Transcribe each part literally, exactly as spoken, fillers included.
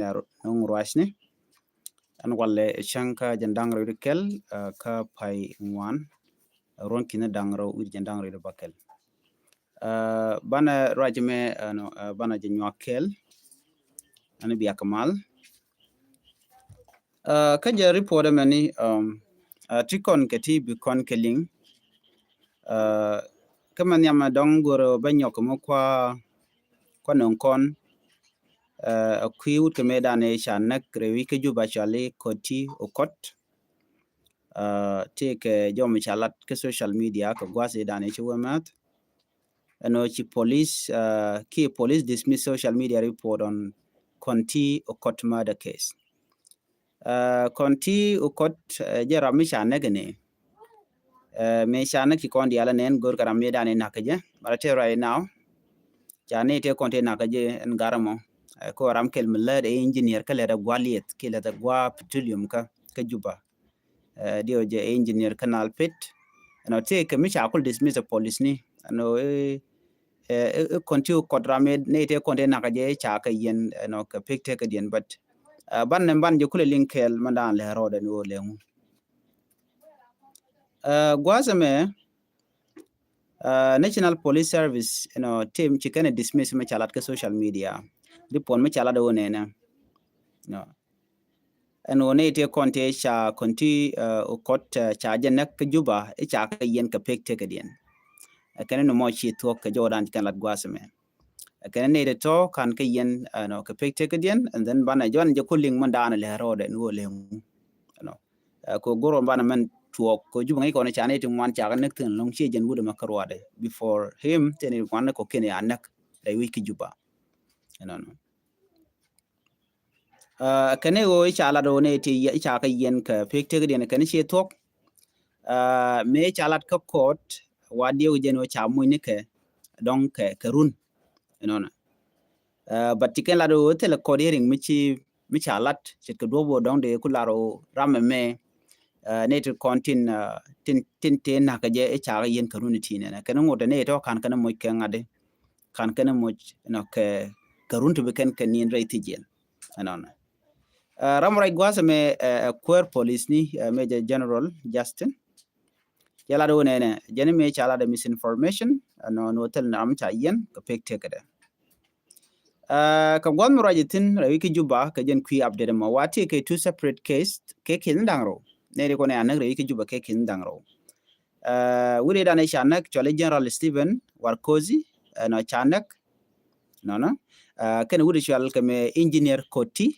Nuŋ ruacni. Ɛn walɛ cäŋ kä jɛn da̱ŋ rɛw di kɛl kä pay ŋuan. Ruɔ̱n ki̱n da̱ŋ rɛw wi̱r jɛn da̱ŋ rɛw di bakɛl. Banɛ ruac mɛ banɛ jɛ nyuak kɛl. Ɛn biak mal. Kä jɛ report mɛni ti kɔn kɛ ti bi kɔn kɛ liŋ. Kä mɛ nhiam dɔŋ goro bɛ nyɔk mɛ kua kua nɔŋ kɔn. A kui wut kɛ mɛ dan ca näk rɛwi kä Juba cɔali Koti Okot. Ti kɛ jɔm ca lat kä social media kɛ gua̱th i dan ci wä mɛth. Ɛn ɔ ci police ki police dismiss social media report on Koti Okot murder case. Koti Okot jɛ ram mi ca näk ni. Mi ca näk ci kɔn dial nɛn gor kɛ ram mi dan i nak jɛ bara te right now. Ca ni te kɔn te nak jɛ ɛn gar mɔ. Ko ram kɛl mi lɛt engineer kä lɛt a gua lieth ki lɛt a gua petroleum kä kä Juba. Diɔ jɛ engineer kä Nalpit. Ɛn ɔ ti kɛ mi ca kul dismiss a police ni ɛn ɔ Koti Okot ram mi ni te kɔn te nak jɛ ca kɛ yɛn ɛn ɔ kɛ pek te kɛ diɛn but ban nɛ ban jɛ kulɛ liŋ kɛl man dan lɛ rɔɔdɛ ni wä lɛ ŋu. Gua̱th ɛmɛ National Police Service ɛn ɔ tim ci kɛn ɛ dismiss mɛ ca lat kä social media. Report mɛ ca lat ɛ wä nɛnɛ. Ɛn ɣöö nɛy tëë kɔn tëë ca Koti Okot ca jɛ näk kä Juba i̱ ca kɛ yɛn kɛ pek tëkädiɛn. Ɛ kɛn ni mɔ ci thuɔ̱k kɛ jɔwdan ci kɛn lat gua̱a̱th ɛmɛ. Ɛ kɛn ni nɛy tëë tɔ̱ ka̱n kɛ yɛn ɛnɔ kɛ pek tëkädiɛn and then banɛ jɔn jɛ ku liŋ mɛn daanɛ lɛ rɔɔdɛ ni ɣöö lɛ ŋu. Ɛnɔ kɛ go̱r ɣɔn banɛ mɛn tuɔɔk kɛ Juba ŋäc kɔn ca nɛy ti ŋuan ca kɛ näk thi̱n lo̱ŋ ciɛ jɛn wut ɛmɛ kä ruaadɛ before him tëë ni ŋuan ni kɔ kiɛn ya näk rɛy wi̱c kä Juba. Ɛnɔnɔ. Kɛn i̱ ɣöö i̱ ca lat ɣöö nɛy ti i̱ ca kɛ yɛn kɛ pek tëkädiɛn kɛn i̱ ciɛ thuɔ̱k. Mëë ca lat kä court wa diɛw jɛn ɣöö ca muc ni kɛ dɔ̱ŋ kɛ kɛ run. Inɔnɔ. But ci kɛn lat ɣöö thilɛ court hearing mi ci mi ca lat ce̱tkɛ duɔ̱p ɣöö dɔ̱ŋ dee ku lar ɣöö ram ɛmɛ nɛy ti kɔn tin tin tin tëë na̱k kɛ jɛ i̱ ca kɛ yɛn kɛ run i̱ ti nɛnɛ kɛn i̱ ŋot ɛ nɛy tɔ̱ ka̱n kɛn i̱ muc kɛ ŋa̱t i̱ ka̱n kɛn i̱ muc inɔ kɛ kɛ run ti bi kɛn kɛ ni̱n rɛy thi̱c yɛn. Ɛnɔnɔ. Ram ruac gua̱a̱th ɛmɛ ɛ kuäär police ni Major General Justin. Cɛ lat wä nɛnɛ jɛn mi ca lat ɛ misinformation ɛnɔ ni wä thil ni ram ca yɛn kɛ pek tëkädɛ. Kɛ gua̱a̱th mi ruac ithin rɛy wi̱c kä Juba kɛ jɛn kui̱ update ɛmɔ wa ti kɛ two separate case kɛ ki̱n da̱ŋ rɛw. Nɛy ri kɔn ɛ anäk rɛy wi̱c kä Juba kɛ ki̱n da̱ŋ rɛw. Wi̱ri dan ɛ ca näk cɔali General Stephen Warkozi ɛnɔ ca näk. Nɔnɔ kɛn wi̱ri cɔal kɛ mɛ engineer Koti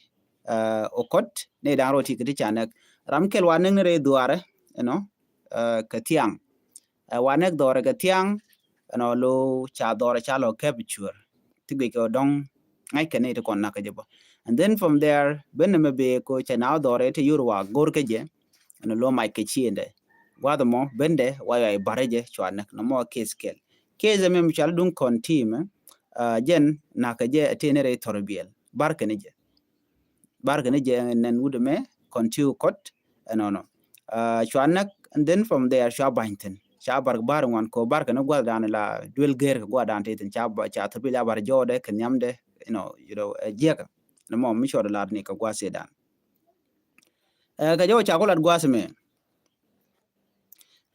Okot nɛy da̱ŋ rɛw ti kɛ ti ca näk. Ram kɛl wa näk ni rɛy dhuaarɛ ɛnɔ kɛ thiaŋ. Wa näk dhɔrɛ kɛ thiaŋ ɛnɔ lo ca dhɔrɛ ca lɔ kɛp cuäär ti guic kɛ dɔ̱ŋ ŋa̱c kɛ nɛy ti kɔn na̱k kɛ jɛ bä. And then from there ben nɛ mɛ bee ko cɛ na dhɔrɛ ti yor wa go̱r kɛ jɛ ɛnɔ lo mac kɛ ciëndɛ. Gua̱th ɛmɔ bendɛ wa yɔac barɛ jɛ cua näk nɔmɔ case kɛl. Case ɛmɛ mi cɔal duŋ kɔn ti mɛ jɛn na̱k kɛ jɛ ɛ ti ni rɛy thɔr biɛl bar kɛ ni jɛ. Bar kɛ ni jɛ nɛn wut ɛmɛ Koti Okot ɛnɔnɔ. Cua näk and then from there cua ba̱ny thi̱n ca bar bar ŋuan kɔ bar kɛ ni gua̱th dan la duel gɛr kɛ gua̱th dan ti thi̱n ca ca thurbil a bar jɔɔdɛ kɛ nhiamdɛ inɔ inɔ jiɛkɛ. Ni mɔ mi cɔɔdɛ lat ni kɛ gua̱th si dan. Kɛ jɔw ca ku lat gua̱th mɛ.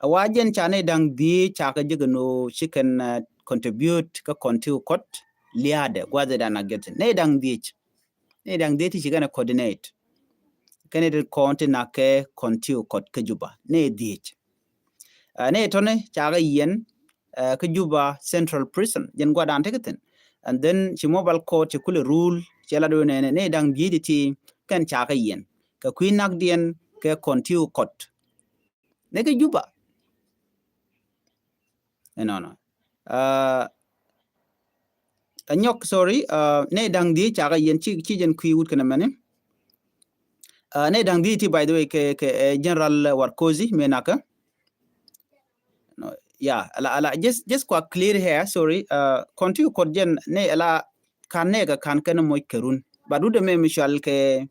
A wa jɛn ca nɛy da̱ŋ dhieec ca kɛ jek ɛn ɣöö ci kɛn contribute kä Koti Okot lia̱a̱dɛ gua̱th dan a gɛt nɛy da̱ŋ dhieec. Nɛy da̱ŋ dhieec ti ci kɛn ɛ coordinate kɛn ɛ ti kɔn ti nak kɛ Koti Okot kä Juba nɛy dhieec. Nɛy tɔni ca kɛ yɛn kä Juba Central Prison jɛn gua̱dan tekɛ thi̱n. And then ci mobile court ci kulɛ rule cɛ la do̱n nɛnɛ nɛy da̱ŋ dhieec ti ti kɛn ca kɛ yɛn kɛ kui̱ nakdiɛn kɛ Koti Okot. Ni kɛ Juba. Ɛnɔnɔ. Ɛ nyɔk sorry nɛy da̱ŋ dhieec ca kɛ yɛn ci ci jɛn kui̱ wut kɛnɛ mɛni. Nɛy da̱ŋ dhieec ti by the way kɛ kɛ General Warkozi mɛ nakä. No, yeah, ala ala just just kwa clear here sorry. Koti Okot jɛn nɛy ala kan nɛy kɛ kan kɛn moc kɛ run but wut ɛmɛ mi cɔal kɛ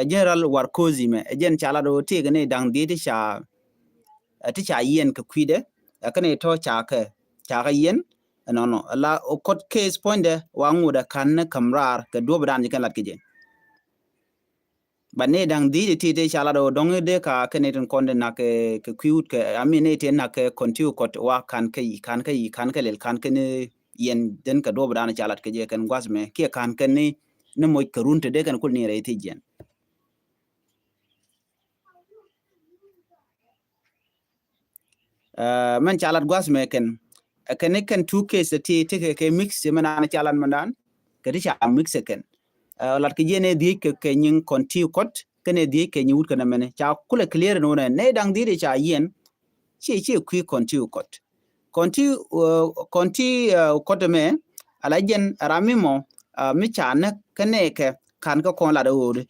General Warkozi mɛ ɛ jɛn ca lat ɣöö tëëkɛ ni da̱ŋ dhieec ti ca ti ca yiɛn kɛ kui̱dɛ ɛ kɛn i̱ tɔ̱ ca kɛ ca kɛ yiɛn. Ɛnɔnɔ la Okot case puɔ̱nydɛ wa ŋot ɛ ka̱n ni käm raar kɛ duɔ̱p dan ci kɛn lat kɛ jɛ. But ni da̱ŋ dhi̱i̱t ti ti ca lat ɣöö dɔ̱ŋ dee ka kɛ ni tin kɔn di nak kɛ kui̱ wut kɛ, I mean, ni ti nak kɛ kɔn ti kɔt wa ka̱n kɛ yi̱, ka̱n kɛ yi̱, ka̱n kɛ lɛl, ka̱n kɛ ni yɛn den kɛ duɔ̱ɔ̱p dan ca lat kɛ jɛ kɛn gua̱th mɛ kiɛ ka̱n kɛ ni, ni moc kɛ run te dee kɛn kul ni rɛy ti jiɛn. Mɛn ca lat gua̱th mɛ kɛn, kɛn ni kɛn two case ti ti kɛ kɛ mix mɛn an ca lat mɛn dan kɛ ti ca mix kɛn. Lat kɛ jɛ ni dhiec kɛ kɛ nyiŋ kɔn ti kɔt kɛn ni dhiec kɛ nyiŋ wut kɛn mɛn ca kulɛ clear ni wunɛ ni da̱ŋ dhiec ca yiɛn. Ci ci kui̱ kɔn ti kɔt, kɔn ti kɔt mɛ ala jɛn ram mi mɔ mi ca näk kɛ nɛ kɛ ka̱n kɛ kɔn lat ɣöödi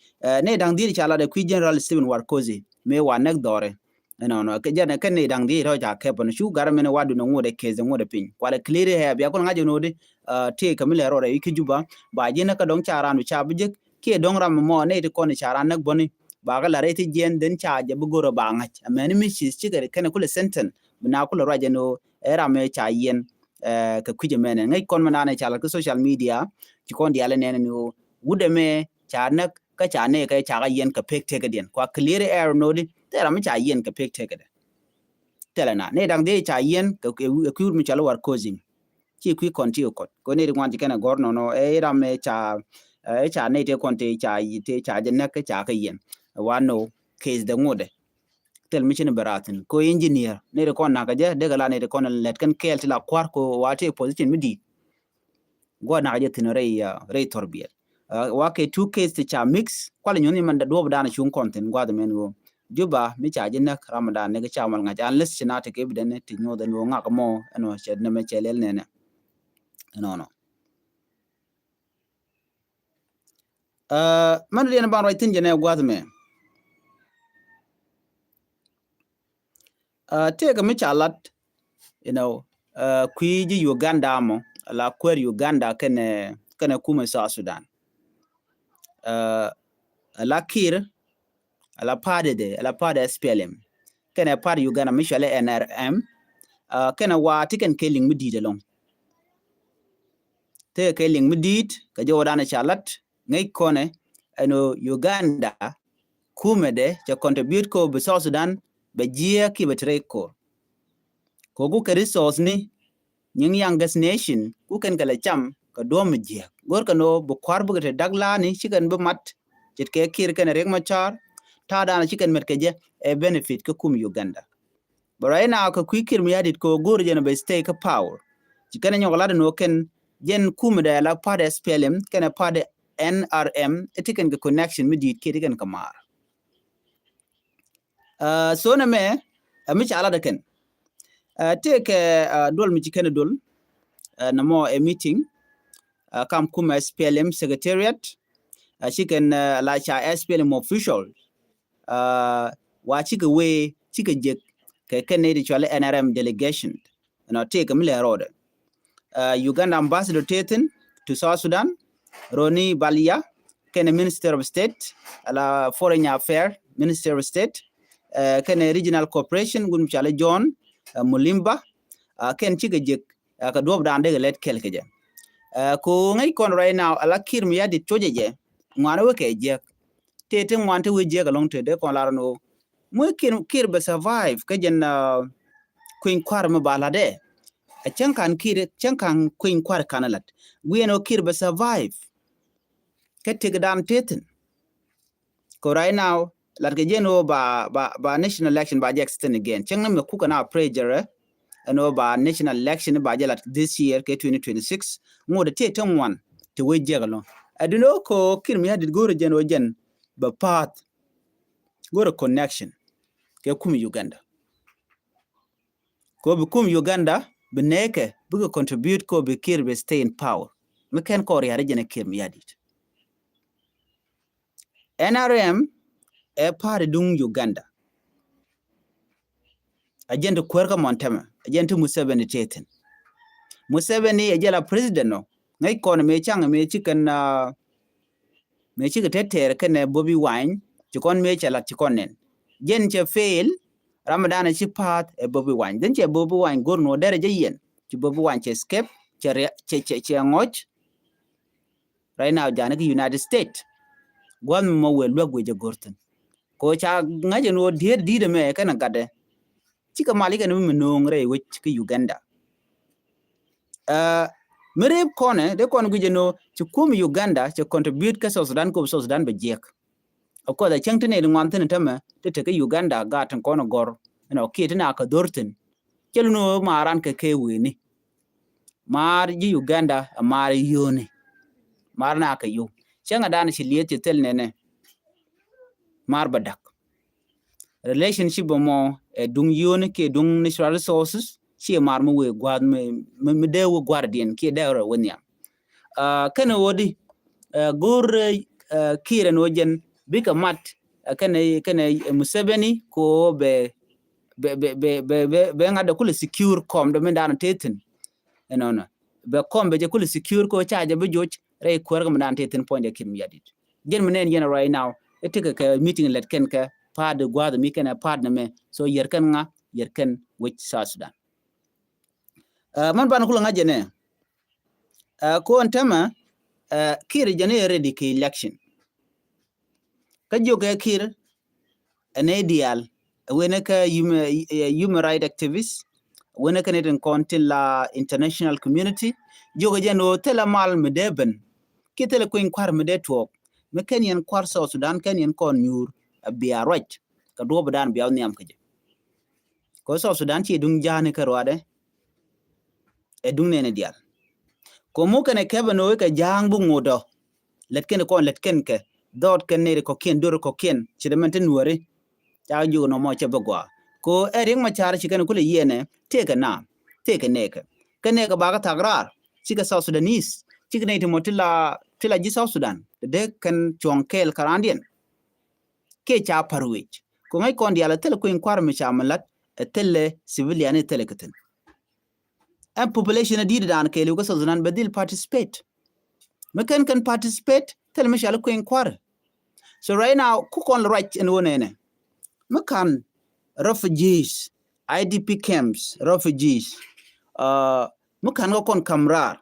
ni da̱ŋ dhiec ca lat kui̱ General Stephen Warkozi mi wa näk dhɔri. Ɛnɔnɔ kɛ jɛn kɛ ni da̱ŋ dhiec rɔ ca kɛp ni cu gar mini wa duni ŋuɔdɛ keth ŋuɔdɛ piny kualɛ clear ɛ bia kul ŋa̱c ɛnɔdi. Tëë kɛ mi lɛ rɔ rɛ i̱ ki Juba ba ji̱n kä dɔ̱ŋ ca ran ca bi jek kiɛ dɔ̱ŋ ram mɔ ni ti kɔn ca ran näk bɔni ba kɛ la rɛ ti jiɛn dhen ca jɛ bi go̱rɛ ba ŋa̱c. Ɛmɛni mi ci cikɛ kɛn kulɛ sentence bi na kulɛ ruac ɛnɔ ɛ ram ɛ ca yiɛn. Kɛ kui̱c ɛmɛnɛ ŋäc kɔn mi nanɛ ca la ki social media ci kɔn diaal ɛnɛn ɛnɔ wut ɛmɛ ca näk kä ca nɛɛkɛ ca kɛ yiɛn kɛ pek tekädiɛn kua clear air nodi. Thilɛ ram mi ca yiɛn kɛ pek tekädɛ. Thilɛ na ni da̱ŋ dhiec ca yiɛn kɛ kui̱ wut mi cɔl Warkozi. Ci kui̱ kɔn ti kɔt kɛ ni ri ŋuan ci kɛn ɛ gɔr nɔnɔ ɛ ram ɛ ca ɛ ca ni ti kɔn ti ca ti ca jɛ näk kɛ ca kɛ yiɛn. Wa no case dɛ ŋudɛ. Thil mi ci ni bɛ rath thin kɛ engineer ni ri kɔn nakä jɛ dee kɛ la ni ri kɔn lɛt kɛn kɛɛl ti la kua̱r kɛ wa ti position mi di̱i̱t. Guɔ nak jɛ thin rɛy rɛy thɔr biɛl. Wa kɛ two case ti ca mix kual nyuɔn ni man da duɔp dan cuŋ kɔn thin guath mɛn ɣöö Juba mi ca jɛ näk ram dan ni kɛ ca mal ŋa̱c an list ci na ti kɛ bi den ti nyuɔth ɛn ɣöö ŋak mɔ ɛn ɣöö cɛ nɛmɛ cɛ lɛl nɛnɛ. Ɛnɔnɔ. Mɛn diɛn ban ruac thin jɛ nɛ guath mɛ. Tëëkɛ mi ca lat, you know, kui̱ ji̱ Uganda mɔ la kuäär Uganda kɛnɛ kɛnɛ kumɛ South Sudan. La Kiir la party de la party S P L M kɛnɛ party Uganda mi cualɛ N R M. Kɛnɛ wa ti kɛn kɛ liŋ mi di̱i̱t ɛlɔŋ. Tëëkɛ kɛ liŋ mi di̱i̱t kɛ jɛ wä danɛ ca lat ŋäc kɔnɛ ɛn ɣöö Uganda kumɛdɛ cɛ contribute kɔ bi South Sudan bɛ jiɛɛk ki bɛ ti rɛy ko̱r. Kɛ ku kɛ resource ni nyiŋ youngest nation ku kɛn kɛ lɛ cam kɛ duɔ̱ɔ̱m mi jiɛɛk go̱rkɛ ni ɣöö bi kua̱r bikɛ te dak la̱a̱ni ci kɛn bi mat ce̱tkɛ Kiir kɛnɛ Riek Machar. Ta̱a̱ da̱a̱n ci kɛn mɛt kɛ jɛ ɛ benefit kä kum Uganda. But right now kɛ kui̱ Kiir Mayardit kɛ ɣöö go̱o̱r jɛn bɛ stay kä power. Ci kɛn nyɔk lat ni ɣöö kɛn jɛn kumɛ dɛ la party S P L M kɛnɛ party N R M ɛ ti kɛn kɛ connection mi di̱i̱t kiɛ ti kɛn kɛ maar. So nɛ mɛ ɛ mi ca lat ɛ kɛn tëëkɛ duɔl mi ci kɛn duɔl nɛ mɔ ɛ meeting kam kumɛ S P L M secretariat. Ci kɛn la ca S P L M official wa cikɛ wee cikɛ jek kɛ kɛn nɛy ti cuali N R M delegation. Ɛnɔ tëëkɛ mi lɛ rɔɔdɛ Uganda ambassador tëë thin to South Sudan, Ronnie Balia, kɛnɛ Minister of State ala Foreign Affair Minister of State, kɛnɛ Regional Cooperation gun mi cuali John Mulimba. Kɛn cikɛ jek kɛ duɔp dan dee kɛ lɛt kɛl kɛ jɛ. Ko ŋäc kɔn right now ala Kiir Mayardit cuɔcɛ jɛ ŋuan wekɛ jiɛk. Tëë ti ŋuan ti wee jiɛk alɔŋ tëë dee kɔn lar ni ɣöö muɛ Kiir, Kiir bɛ survive kä jɛn kueny kua̱r mi ba la̱t ɛ. Ɛ cäŋ ka̱n Kiir cäŋ ka̱n kueny kua̱r ka̱n la̱t guiɛn ɣöö Kiir bɛ survive. Kä tëkdan tëë thin kɛ right now lat kɛ jɛn ɣöö ba ba ba national election ba jɛ extend again cäŋ ni mɛ kukɛ na pressure. Ɛn ɣöö ba national election ba jɛ lat this year kɛ twenty twenty-six ŋot ɛ tëë ti ŋuan ti wee jiɛk alɔŋ. Ɛ dun ɣöö kɛ ɣöö Kiir Mayardit go̱o̱rɛ jɛn ɣöö jɛn bɛ path go̱o̱rɛ connection kɛ kum Uganda. Kɛ ɣöö bi kum Uganda bi nɛɛkɛ bikɛ contribute kɛ ɣöö bi Kiir bi stay in power. Mi kɛn kɔɔr ria̱ri jɛn ɛ Kiir Mayardit. N R M ɛ party duŋ Uganda. A jɛn ti kuäär kä mɔn tɛmɛ a jɛn ti Museveni tëë thin. Museveni ɛ jɛ la president nɔ ŋäc kɔn mëë caŋ mëë ci kɛn mëë cikɛ tɛtɛɛr kɛnɛ Bobi Wine ci kɔn mëë cɛ lat ci kɔn nɛn. Jɛn cɛ fail. Ramadan ci path ɛ Bobi Wine dhin cɛ Bobi Wine go̱r nuɔ derɛ jɛ yɛn ci Bobi Wine cɛ escape cɛ cɛ cɛ ŋɔc. Right now jani ki United States. Gua̱th mi mɔ wëë luäk wëë jɛ go̱r thi̱n. Ko ca ŋa̱c ɛn ɣöö diet di̱t ɛmɛ kɛnɛ gatdɛ. Cikɛ mal ikɛn mi mi no̱o̱ŋ rɛy wec kä Uganda. Aa, mi rep kɔnɛ dee kɔn guic ɛn ɣöö ci kuum Uganda cɛ contribute kä South Sudan, kop South Sudan bɛ jiɛk. Of course a cäŋ ti nɛy ti ŋuan thi̱n tämɛ ti te kä Uganda gaat tin kɔn gɔr ɛn ɔ kiɛ ti na kɛ dho̱r thi̱n. Cɛ lun ɣöö maar an kɛ kɛ weni. Maar ji̱ Uganda a maar yio̱o̱ni. Maar na kɛ yio̱w. Cäŋɛ dan ci lieth ci thil nɛnɛ. Maar bɛ dak. Relationship bɛ mɔ ɛ duŋ yio̱o̱ni kiɛ duŋ natural resources. Ciɛ maar mi wëë gua̱a̱th mi, mi, mi dee wëë gua̱a̱r diɛn kiɛ dee rɔ wä nhiam. Aa, kɛnɛ ɣöö di, aa, go̱o̱r, aa, Kiir ɛn ɣöö jɛn bikɛ mat, aa, kɛnɛ, kɛnɛ Museveni ko bɛ, bɛ, bɛ ŋa̱t dɛ kulɛ secure kɔm dɛ min daanɔ te thi̱n. Ɛnɔnɔ. Bɛ kɔm bɛ jɛ kulɛ secure ko ca jɛ bi joc rɛy kuäär kɛ min daanɔ te thi̱n puɔ̱nydɛ Kiir Mayardit. Jɛn mi nɛn yɛn right now, i̱ tekɛ kɛ meeting lɛt kɛn kɛ pa̱a̱t di gua̱a̱th mi kɛnɛ pa̱a̱t nɛmɛ. So yɛr kɛn ŋa, yɛr kɛn wec South Sudan. Aa, man banɛ kulɛ ŋa̱c jɛ nɛ. Aa, kɔn tämɛ, aa, Kiir jɛn i̱ ready kɛ election. Kä jiök ɛ Kiir ɛ nɛy diaal, ɛ wenɛ kä human, ɛ, human right activist, ɛ wenɛ kä nɛy tin kɔn tin la international community. Jiök ɛ jɛn ɣöö thilɛ mal mi dee ben kiɛ thilɛ kueny kua̱r mi dee tuɔɔk mi kɛn yɛn kua̱r South Sudan kɛn yɛn kɔn nyuur ɛ bia ruac kɛ duɔ̱ɔ̱p dan bia wä nhiam kä jɛ. Kɛ South Sudan ci duŋ ja̱a̱ni kä ruaadɛ. Ɛ duŋ nɛɛni diaal. Ko mu kɛnɛ kɛpɛ ni wee kɛ ja̱a̱ŋ bi ŋut ɔ. Lät kɛn kɔn lät kɛn kɛ dhɔɔt kɛn nɛɛri kɔkiɛn döör kɔkiɛn ci dee mɛn ti nuääri. Ca jiök nɔmɔ cɛ bi gɔaa. Ko ɛ Riek Machar ci kɛn kulɛ yiɛnɛ tëëkɛ na tëëkɛ nɛɛkɛ. Kɛ nɛɛkɛ bakɛ thak raar cikɛ South Sudanese cikɛ nɛy ti mɔ ti la, ti la ji̱ South Sudan. Dee kɛn cuɔ̱ŋ kɛɛl kɛ raandiɛn. Kiɛ ca pa̱r wec. Ko ŋäc kɔn diaal ɛ thilɛ kueny kua̱r mi ca mi la̱t ɛ thilɛ civilian ɛ thilɛ kɛ thi̱n. Ɛn population ɛ di̱t dan kɛɛliw kä South Sudan bɛ dhil participate. Mi kɛn kɛn participate thilɛ mi ca li kueny kua̱r. So right now ku kɔn lɛ ruac ɛn ɣöö nɛnɛ mi ka̱n refugees, I D P camps, refugees, aa, mi ka̱n kä kɔn ka̱m raar.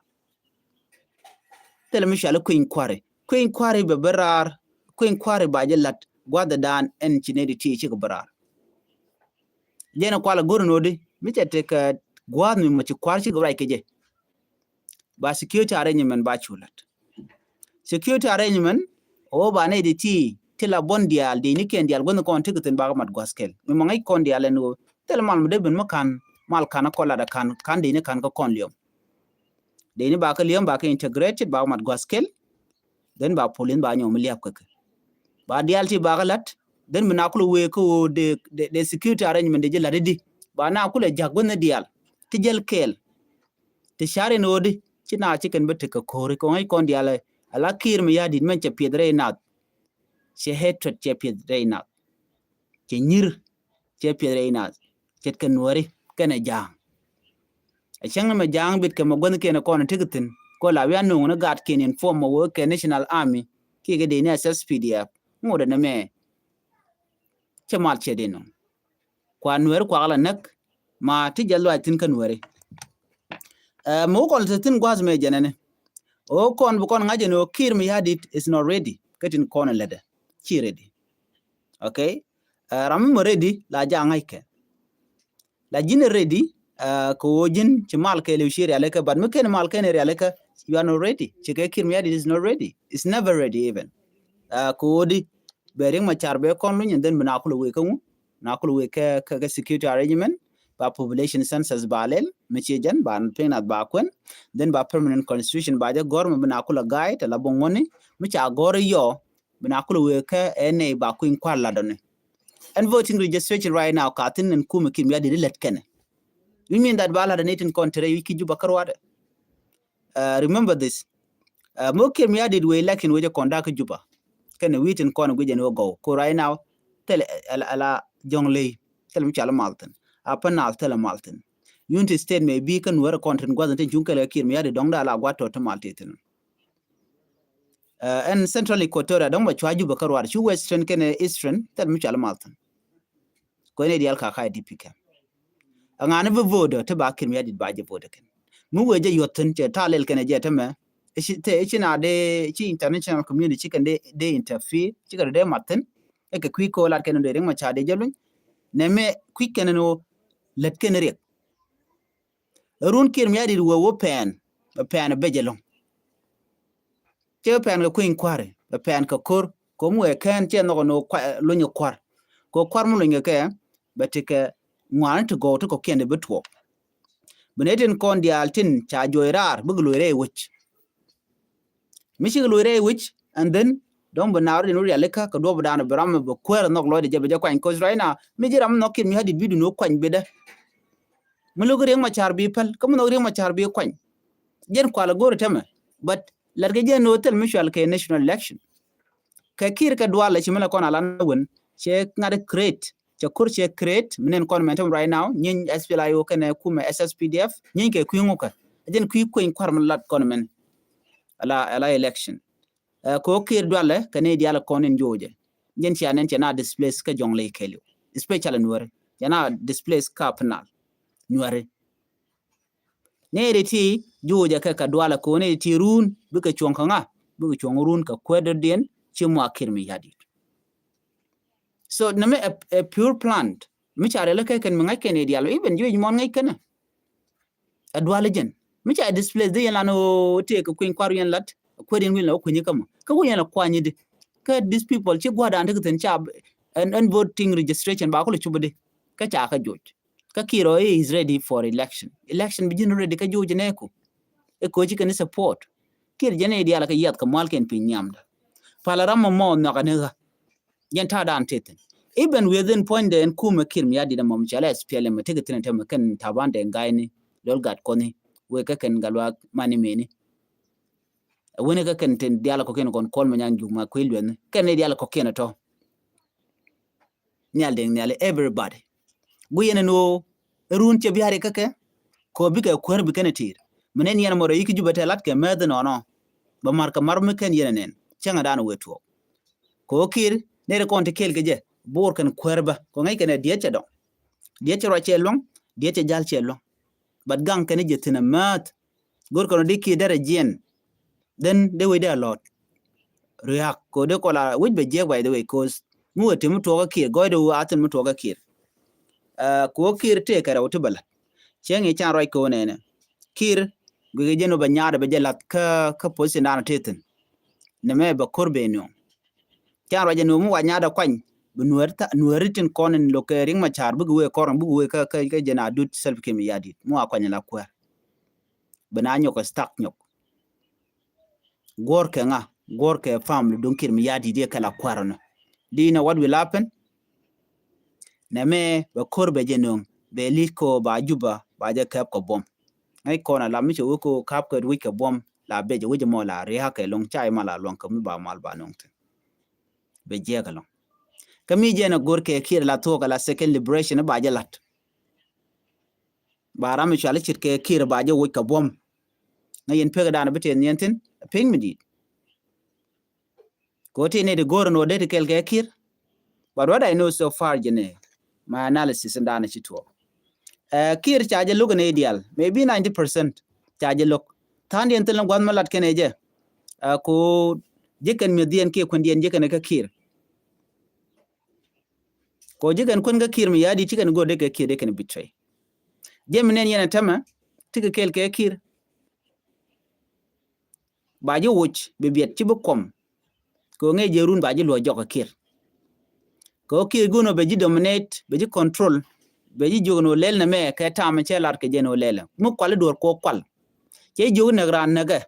Thilɛ mi cɔal i̱ kueny kua̱ri. Kueny kua̱ri bɛ bi raar. Kueny kua̱ri ba jɛ la̱t gua̱thdan ɛn ci nɛy ti ti cikɛ bi raar. Jɛn ɛ kual ɛ go̱r in ɣöödi mi cɛ tekɛ gua̱a̱th mi mɔ ci kua̱r cikɛ ruac kɛ jɛ. Ba security arrangement ba cu la̱t. Security arrangement ɣöö ba nɛy ti ti ti la buɔ̱n diaal diecni kiɛn diaal guänh kɔn ti kɛ thi̱n bakɛ mat gua̱th kɛl. Mi mɔ ŋäc kɔn diaal ɛn ɣöö thilɛ mal mi dee ben mi ka̱n mal ka̱n ɛ kɔn lat ɛ ka̱n ka̱n diecni ka̱n kä kɔn liɔm. Dee ni ba kä li̱em ba kä integrated ba mat gua̱th kɛl. Then ba polin ba nyɔm liap kä kɛ. Ba dial ti ba kä lat. Then bi na kulɛ wee kä ɣöö de, de, de security arrangement de jɛ lat di. Ba na kulɛ jak guänh dial ti jɛl kɛɛl. Ti ca̱r in ɣöö di ci na ci kɛn bi tekɛ ko̱ri kɛ ŋäc kɔn dial. Ala Kiir Mayardit mɛn cɛ pieth rɛy nath. Cɛ hatred cɛ pieth rɛy nath. Cɛ nyir cɛ pieth rɛy nath. Ce̱tkɛ nuääri kɛnɛ ja̱a̱ŋ. Ɛ cäŋ ni mɛ ja̱a̱ŋ bit kɛ mɛ guäthnikiɛn kɔn ti kɛ thi̱n. Kɔ la wi̱i̱ a no̱o̱ŋ ni gaatkiɛn in form mɛ wee kɛ National Army kiɛ kɛ dee ni S S P D F. Ŋot ɛn ɛmɛ cɛ mal cɛ dee nɔŋ. Kua nuääri kuak la näk ma ti jɛ luac thi̱n kä nuääri. Ɛ mɛ wä kɔn te thi̱n gua̱a̱th mɛ jɛnɛni. Ɣöö kɔn bi kɔn ŋa̱c ɛn ɣöö Kiir Mayardit is not ready. Kä tin kɔn in lätdɛ ci ready. Okay. Ɛ ram mi mɔ ready la ja̱ ŋa̱ckɛ. La ji̱n ready, ɛ kɛ ɣöö ji̱n ci mal kɛɛliw ci rialikä, but mi ken mal ken rialikä, you are not ready. Ci kɛ Kiir Mayardit is not ready. It's never ready even. Ɛ kɛ ɣöö di bɛ Riek Machar bɛ kɔn luny, and then bi na kulɛ wee kä ŋu, na kulɛ wee kä, kä, kä security arrangement, ba population census ba lɛl mi ci jɛn ba piny nath ba kuɛn, then ba permanent constitution ba jɛ gɔr mi bi na kulɛ guide la bi ŋuɔni mi ca gɔr yɔ. Bi na kulɛ wee kä ɛ nɛy ba kui̱ny kua̱r latdɔni. Ɛn voting registration right now ka thi̱n ɛn kumɛ Kiir Mayardit lät kɛnɛ. Which mean that ba latdɔni tin kɔn te rɛy wi̱c ki Juba kä ruaadɛ. Ɛ remember this. Ɛ mɔ Kiir Mayardit wee election wee jɛ kɔn da̱k kä Juba. Kɛnɛ wi̱i̱ tin kɔn guic ɛn wee gɔw ko right now. Thilɛ ala, ala Jonglei thilɛ mi cɔal mal thi̱n. Upper Nile thilɛ mal thi̱n. Unity State mɛ bi kä nuäärä kɔn tin gua̱th in tin cuŋ kɛlɛ Kiir Mayardit dɔ̱ŋ da̱ la gua̱th tɔ̱ ti mal ti thi̱n. Ɛ ɛn Central Equatoria dɔ̱ŋ bɛ cua Juba kä ruaadɛ cu Western kɛnɛ Eastern thil mi cɔal mal thi̱n. Kuɛn i̱ diaal ka ka I D P kɛn. Ɛŋa ni bi vote ti ba Kiir Mayardit ba jɛ vote kɛn. Mi wee jɛ yuɔth thi̱n cɛ ta̱a̱ lɛl kɛnɛ jɛ tämɛ. ci te ci na dee ci international community ci kɛn dee dee interfere ci kɛn dee mathin. Ɛ kɛ kui̱ ko lat kɛn dee Riek Machar dee jɛ luny. Nɛ mɛ kui̱ kɛn ni wä lät kɛn Riek. Run Kiir Mayardit wee wä pɛn bɛ pɛn bɛ jɛ loŋ. Cɛ bɛ pɛn kɛ kui̱ kua̱ri bɛ pɛn kɛ kor kom wee kɛn cɛ nhɔk ni luny kua̱r. Kɛ kua̱r mi luny kɛ kɛ bɛ ti kɛ ŋuani ti gɔw ti kɔkiɛn di bi tuɔɔk. Bi nɛ tin kɔn diaal tin ca juɔc raar bikɛ luɔc rɛy wec. Mi cikɛ luɔc rɛy wec and then dɔ̱ŋ bi naar din wä rialikä kɛ duɔp dan bi ram bɛ kuäär nhɔk lɔcdɛ jɛ bɛ jɛ kuany. Cause right now mi ji̱ ram nhɔk Kiir Mayardit bi dun wä kuany bidɛ. Mi lo̱k Riek Machar bi päl kä mi nhɔk Riek Machar bi kuany. Jɛn kual go̱r tɛmɛ but lat kɛ jɛn ni wä thil mi cual kɛ national election. Kɛ Kiir kɛ dual ci mi la kɔn a lan wän cɛ ŋa̱t create cɛ kur cɛ create mi nen kɔn mɛn tɛm right now nyiny S P L A I O kɛnɛ kumɛ S S P D F nyiny kɛ kui̱ ŋukɛ. Jɛn kui̱ kueny kuar mi lat kɔn mɛn ala ala election. Ɛ kɛ wä Kiir dualɛ kɛ ni dial kɔn in jocɛ. Jɛn cia nɛn cɛ na displace kä jɔŋ lɛ kɛliw especially Nuäri cɛ na displace kä Upper Nile Nuäri. Nɛy ti ti juucɛ kɛ kɛ dualɛ ko̱n nɛy ti ti run bikɛ cuɔ̱ŋ kä ŋa bikɛ cuɔ̱ŋ run kɛ kuɛt dɔ̱diɛn ci mua Kiir Mayardit. So nɛ mi ɛ pure plant mi ca rɛl kɛ kɛn mi ŋa̱c kɛn i̱ dial even juuc muɔn ŋa̱c kɛn. Ɛ dualɛ jɛn mi ca displace dee yɛn lan o tëë kɛ kui̱ny kuar yɛn lat kuɛt yɛn wi̱n la wä kui̱ny kä mɔ kä wä yɛn la kuany di. Kä these people ci gua̱dan ti kɛ thi̱n ca ɛn voting registration ba kulɛ cup di kä ca kä juuc. Kä Kiir ɔ is ready for election. Election bi ji̱n ready kä juuc nɛɛku. Ɛ koci kɛn support Kiir jɛn i̱ dial kɛ yiath kɛ mual kɛn piny nhiamda. Pal ram mɔ mɔ nhɔk ani ɣä. Jɛn ta̱a̱ dan tethin even within puɔ̱nydɛ ɛn kumɛ Kiir Mayardit ɛmɔ mi cɔal S P L M mi tekɛ thin ɛn tɛmɛ kɛn Taban Deng Gai ni Lol Gatkuoth ni wek kä kɛn Gatluak Mani Meni. Ɛ wen kä kɛn tin dial kɔkiɛn kɔn Kuɔl Manyang Juk ma kui̱ luɛth ni kɛn ni dial kɔkiɛn ɛ tɔ. Nhial Deng Nhial everybody. Guiyɛn ɛn ɣöö run cɛ biari kä kɛ kɛ ɣöö bikɛ kuäär bi kɛn ɛ ti̱i̱r. Mi nɛn yɛn mɔ rɔ yi̱k Jubɛ tɛ lat kɛ mɛth inɔnɔ. Bɛ mar kɛ mar mi kɛn yɛn ɛ nɛn cäŋɛ dan wee tuɔɔk. Kɛ ɣöö Kiir nɛy ti kɔn ti kɛɛl kɛ jɛ bo̱o̱r kɛn kuäär bä kɛ ŋäc kɛn ɛ diɛt cɛ dɔŋ. Diɛt cɛ ruac cɛ luäŋ diɛt cɛ jal cɛ luäŋ. But gaŋ kɛn jɛ thi̱n ɛ määth. Go̱r kɛn ɔ di Kiir derɛ jiɛn. Then dee wecdɛ a lɔt. Riak kɛ ɣöö dee kɔla wec bɛ jiɛk by the way cause mi wee ti mi tuɔɔk kä Kiir gɔɔydɛ wee a thi̱n mi tuɔɔk kä Kiir. Kɛ ɣöö Kiir tëë kɛ rɛw ti bɛ la̱t. Cieŋ i̱ can ruac kɛ ɣöö nɛnɛ Kiir guikɛ jɛn ɣöö bɛ nyaatdɛ bɛ jɛ la̱th kä kä position dan tëë thi̱n. Nɛmɛ bɛ ko̱r ben nuɔ̱ŋ. Can ruac jɛ nuɔ̱ŋ mi wa nyaatdɛ kuany bi nuääri tin kɔn in lo̱k kɛ Riek Machar bikɛ wee kɔr bikɛ wee kä kä jɛn a dut Salva Kiir Mayardit mi wa kuany la kuäär. Bɛ na nyɔk kɛ stuck nyɔk. Guɔ̱r kɛ ŋa guɔ̱r kɛ family duŋ Kiir Mayardit yɛ kɛ la kuäär nɔ. Do you know what will happen? Nɛmɛ bɛ ko̱r bɛ jɛ nuɔ̱ŋ bɛ li̱k kɛ ɣöö ba Juba ba jɛ kɛp kɛ buɔ̱m. Ŋäc kɔn a la mi cɛ wek kɛ ɣöö ka̱p kɛ wec kɛ buɔ̱m la bɛ jɛ wec mɔ la ria̱a̱k kɛ lo̱ŋ ca i̱ mal a luɔ̱ŋ kɛ mi ba mal ba nuɔ̱ŋ thi̱n. Bɛ jiɛk ɛlɔ̱ŋ. Kä mi jɛn a go̱r kɛ Kiir la thuɔ̱k a la second liberation ba jɛ la̱t. Ba ram mi cual i̱ ce̱tkɛ Kiir ba jɛ woc kɛ buɔ̱m. Ŋäc yɛn pek dan bi tëë nhiɛn thi̱n piny mi di̱i̱t. Kɛ ɣöö ti nɛy ti go̱o̱r ɛn ɣöö dee ti kɛɛl kɛ Kiir. But what I know so far jɛn ɛ my analysis in dan ci tuɔɔk. Ɛ Kiir ca jɛ lo̱k ɛn ɛ diaal maybe ninety percent ca jɛ lo̱k. Tha̱a̱ŋdiɛn thil ni gua̱th mi lat kɛn ɛ jɛ. Ɛ ko ji̱ kɛn mi̱ethdiɛn kiɛ kuändiɛn ji̱ kɛn ɛ kä Kiir. Ko ji̱ kɛn kuän kä Kiir mi ya̱a̱ di̱t ci kɛn go̱o̱r dee kɛ Kiir dee kɛn betray. Jɛ mi nɛn yɛn ɛ tämɛ ti kɛ kɛɛl kɛ Kiir. Ba ji̱ woc bi biɛt ci bi kuɔm. Kɛ ŋɛc jɛ run ba ji̱ luɔc jɔk kɛ Kiir. Kɛ Kiir gun ɔ bɛ ji̱ dominate bɛ ji̱ control. Bɛ ji̱ jiök ni wä lɛl nɛ mɛ kɛ tam cɛ lar kɛ jɛ ni wä lɛl mi kual i̱ duɔ̱r kɛ wä kual. Cɛ jiök näk raan näkɛ.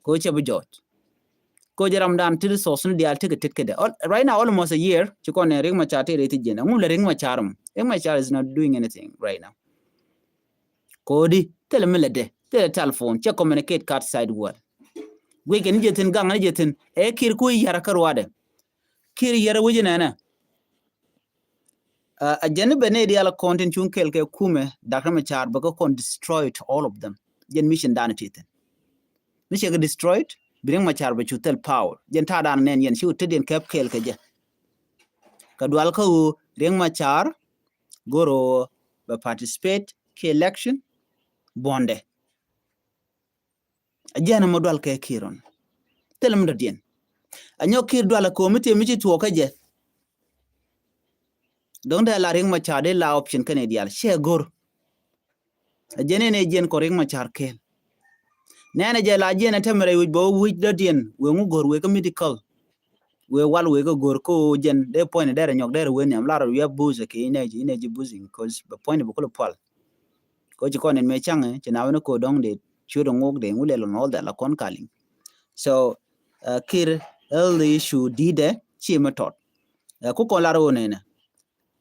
Ko cɛ bi jɔɔc. Ko jɛ ram dan ti resource ni diaal ti kɛ tet kɛ dɛ. Right now almost a year ci kɔn nɛ Riek Machar ti rɛy ti jiɛn ɛŋu lɛ Riek Machar mɔ. Riek Machar is not doing anything right now. Ko di thilɛ mi lɛ dɛ thilɛ telephone cɛ communicate kä outside world. Guic kɛ ni jɛ thi̱n gaŋ ni jɛ thi̱n ɛ Kiir ku yɛr kä ruadɛ. Kiir yɛr wec inɛnɛ. A jɛn ni bɛ nɛy diaal kɔn tin cuŋ kɛɛl kɛ kumɛ Doctor Machar bɛ kɛ kɔn destroyed all of them. Jɛn mission dan ti thi̱n. Mi cɛ kɛ destroyed bi Riek Machar bɛ cu thil power jɛn ta̱a̱ dan nɛn yɛn ci wä tetdiɛn kɛp kɛɛl kɛ jɛ. Kɛ dual kä ɣöö Riek Machar go̱r ɣöö bɛ participate kɛ election buɔ̱ndɛ. A jiɛn ɛmɔ dual kɛ Kiir ɔn. Thil mi dɔ̱diɛn. A nyɔk Kiir dual a komi ti mi ci tuɔɔk kä jɛ. Dɔ̱ŋ dee la Riek Machar dee la option kɛnɛ diaal. Ciɛ go̱r. A jiɛn ɛn ɛ jiɛn kɔ Riek Machar kɛɛl. Nɛnɛ jɛ la jiɛn ɛ tɛmɛ rɛy wi̱c bɛ wä wi̱c dɔ̱diɛn. Wee ŋu go̱r wee kä medical. Wee wal wee kä go̱r kä ɣöö jɛn dee puɔ̱ny ni dɛrɛ nyɔk dɛrɛ wee nhiam lar wiap buth kɛ inɛ ji̱ inɛ ji̱ buth in cause bɛ puɔ̱ny ni bɛ kulɛ pual. Kɛ ɣöö ci kɔn in mëë caŋɛ ci na wä ni kɛ ɣöö dɔ̱ŋ dee ciöt ŋok dee ŋu lɛl ɔn ɣɔl dhɛl a kɔn kaliŋ. So uh, Kiir health issue di̱tɛ ci mɛ tɔt. Uh, ku kɔn lar ɣöö nɛnɛ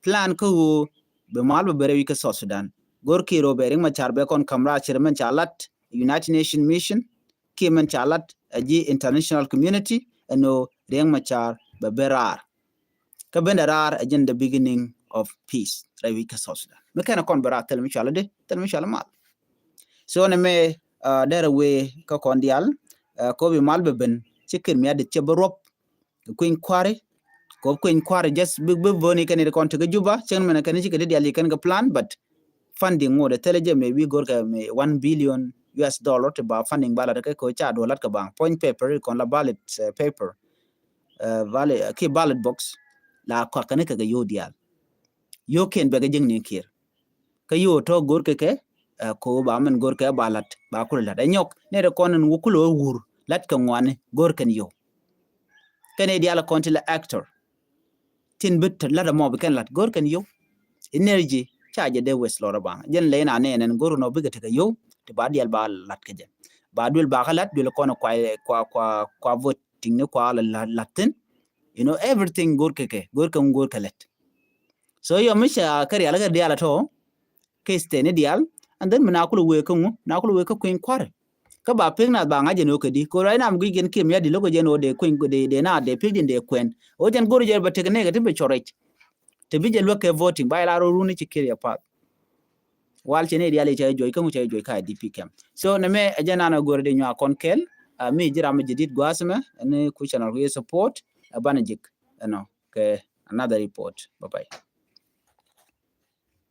plan kä ɣöö bɛ mal bɛ bɛ rɛy wi̱c kä South Sudan. Go̱r Kiir ɣöö bɛ Riek Machar bɛ kɔn ka̱m raar ci rɛ mɛn ca lat United Nation Mission kiɛ mɛn ca lat a ji̱ international community ɛn ɣöö Riek Machar bɛ ben raar. Kä ben dɛ raar a ji̱n the beginning of peace rɛy wi̱c kä South Sudan. Mi kɛn a kɔn bɛ raar thil mi cual a di thil mi cual a mal. So nɛ mɛ uh, derɛ wee kä kɔn diaal uh, kobi mal bɛ ben ci Kiir mi a dit cɛ bɛ ruɔp kuiny kuari. Kop kuiny kuari just bi bi boni kɛn ri kɔn ti kä Juba cɛn mɛn kɛn ci kɛ di diaal yi kɛn kɛ plan but funding ŋot ɛ thilɛ jɛ maybe go̱rkɛ mi one billion U S dollar ti ba funding ballot kɛ ko ca duɔlat kɛ ba point paper kɔn la ballot uh, paper uh, ballot uh, ki ballot box la kɔakɛ ni kɛ kɛ yo diaal. Yo ken bɛ kɛ jiŋ ni Kiir. Kä yo tɔ go̱rkɛ kɛ uh, ko ba mɛn go̱rkɛ ba lat ba kulɛ lat ɛ nyɔk ni rɛ kɔn in wä kulɛ wä wur lat kɛ ŋuani go̱rkɛn yo. Kɛn i̱ diaal kɔn ti la actor tin bi te lat ɛmɔ bi kɛn lat go̱r kɛn yio̱w. Energy ca jɛ dee wes lɔrä baŋ jɛn lɛ in a nɛn ɛn go̱r nɔ bikɛ tekɛ yio̱w ti ba diaal ba lat kɛ jɛ. Ba duel ba kä lat duel kɔn kua kua kua kua voting ni kua la lat thin. You know everything go̱r kɛ kɛ go̱r kɛ ŋu go̱r kɛ lɛt. So yɔ mi ca kɛ rial kɛ diaal tɔ kɛ state ni diaal and then mi na kul wee kä ŋu na kul wee kä kui̱ny kuarɛ. Kä ba pek na ba ŋa̱c jɛ ni wä kä di ko ruac nam guic kɛn kiɛ mi a di lo̱k jɛ ni wä dee kui̱ny dee dee na dee pek din dee kuɛn wä jɛn go̱r jɛ ba tek nɛkɛ ti bi cɔrɛc. Te bi jɛ luäk kɛ voting ba ila rɔ runi ci kir yɛ path. Wal cɛ ni diaal i̱ cɛ juɔc kä ŋu cɛ juɔc ka D P kɛm. So nɛ mɛ ɛ jɛ nan a go̱r di nyua kɔn kɛl a mi ji̱ ram mi jɛ dit gua̱a̱th mɛ ɛn ku channel ku yɛ support ɛ banɛ jik ɛnɔ kɛ another report. Bye bye.